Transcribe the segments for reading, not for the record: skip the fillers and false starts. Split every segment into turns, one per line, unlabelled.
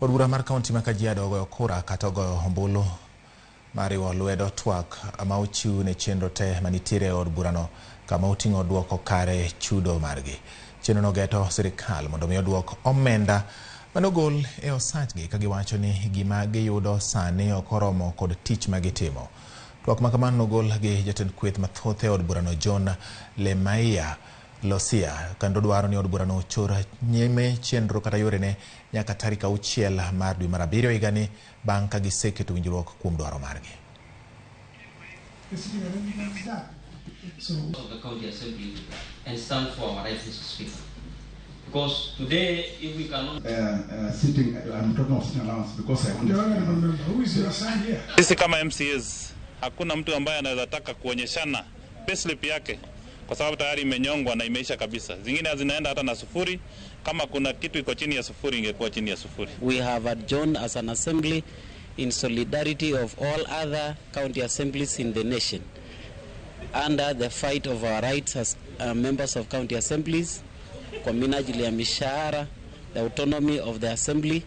Od bura mar kaunti ma Kajiado ogoyo kura kata ogoyo ombulu mar riwo lwedo twak ma ochiw ne chenro te manitiere e od burano kama oting'o duoko kare chudo margi. Chenrono geto sirikal mondo mi oduok omenda manogol e osachgi ka giwacho ni gima giyudo sani ok oromo kod tich ma gitimo. Twak ma kamano nogol gi jatend kweth mathoth e od burano John Lemaia Losia kendo dwaro ni od burano ochor nyime chenro kata yorene nyaka tarik 6 mar dwe mar 7 higani bang' ka giseketo winjruok kuom dwaro margi.
Of the county assembly and stand for our rights, Mr. Speaker. Because today, if we cannot
Sitting, I'm talking of sitting allowance because I want
The honorable member, who is your son here?
Sisi kama MCAs hakuna mtu ambaye anaweza taka kuonyeshana payslip yake kwa sababu tayari imenyongwa na imeisha kabisa. Zingine zinaenda hata na sufuri. Kama kuna kitu iko chini ya sufuri ingekuwa chini ya sufuri.
We have adjourned as an assembly in solidarity of all other county assemblies in the nation under the fight of our rights as members of county assemblies kwa minajili ya mishahara, the autonomy of the assembly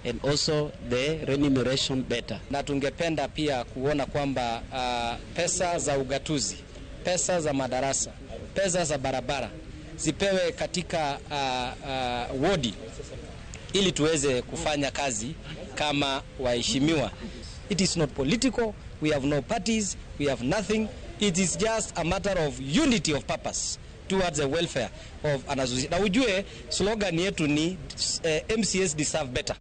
and also the remuneration better.
Na tungependa pia kuona kwamba pesa za ugatuzi, pesa za madarasa, pesa za barabara zipewe katika wodi ili tuweze kufanya kazi kama waheshimiwa. It is not political, we have no parties, we have nothing. It is just a matter of unity of purpose towards the welfare of an association. Na ujue slogan yetu ni MCAs deserve better.